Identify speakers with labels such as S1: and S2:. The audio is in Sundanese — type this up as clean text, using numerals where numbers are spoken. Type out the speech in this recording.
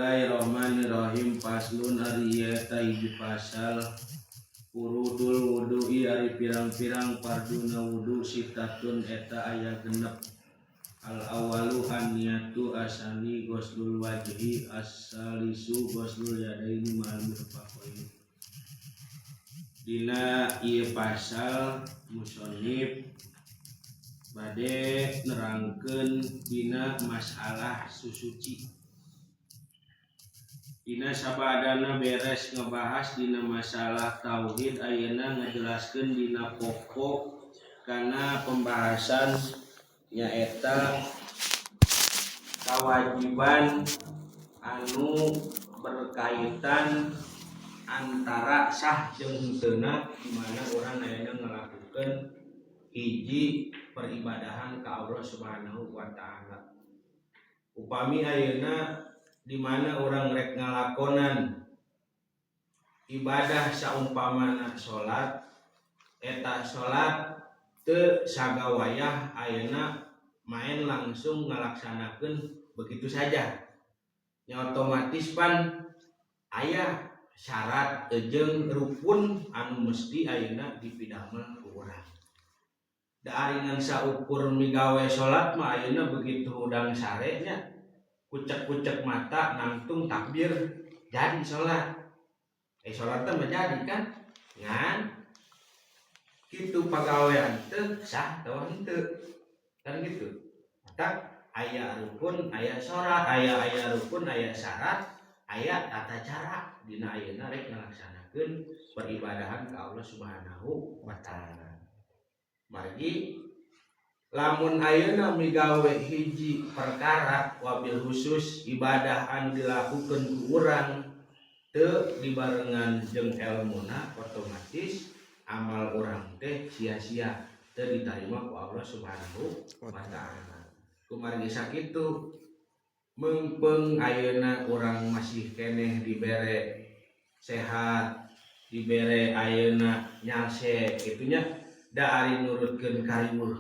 S1: Bismillahirrahmanirrahim. Faslun, ari ieu eta hiji pasal. Furudul wudu'i, ari pirang-pirang farduna wudu, sittatun, eta aya 6. Al awalu an-niyatu, asani ghuslul wajhi, as-salisu ghuslul yadaini ma'al mirfaqaini. Dina ieu pasal musannif bade nerangkeun dina masalah susuci. Dina sabadana beres ngebahas dina masalah tauhid, ayeuna ngajelaskeun dina pokok kana pembahasan, nyaeta kewajiban anu berkaitan antara sah jeung henteuna di mana urang ayeuna ngalakukeun hiji peribadahan ka Allah Subhanahu wa Ta'ala. Upami ayeuna di mana urang rek ngalakonan ibadah saumpamana salat, eta salat teu sagawayah ayeuna main langsung ngalaksanakeun begitu saja. Nya otomatis pan aya syarat jeung rukun anu mesti ayeuna dipidamel ku urang. Da ari ngan saukur migawe salat mah ayeuna begitu hudang sare nya, kucek-kucek mata nangtung takbir jadi salat. Salat teh mah jadi kan, ngan kitu pagawean teu sah atawa henteu kan gitu. Maka aya rukun, aya syarat, aya aya rukun, aya syarat, aya tata cara dina ayeuna rek ngalaksanakeun peribadahan ka Allah Subhanahu wa Ta'ala. Margi lamun ayeuna migawe hiji perkara, wabil khusus ibadah anu dilakukeun ku urang, teu dibarengan jeung elmuna, otomatis amal urang teh sia-sia, teu ditarima ku Allah Subhanahu wa Ta'ala. Kumargi sakitu, meungpeung ayeuna urang masih keneh dibere sehat, dibere ayeuna nyalse kitu nya, da ari nurutkeun kariweuh.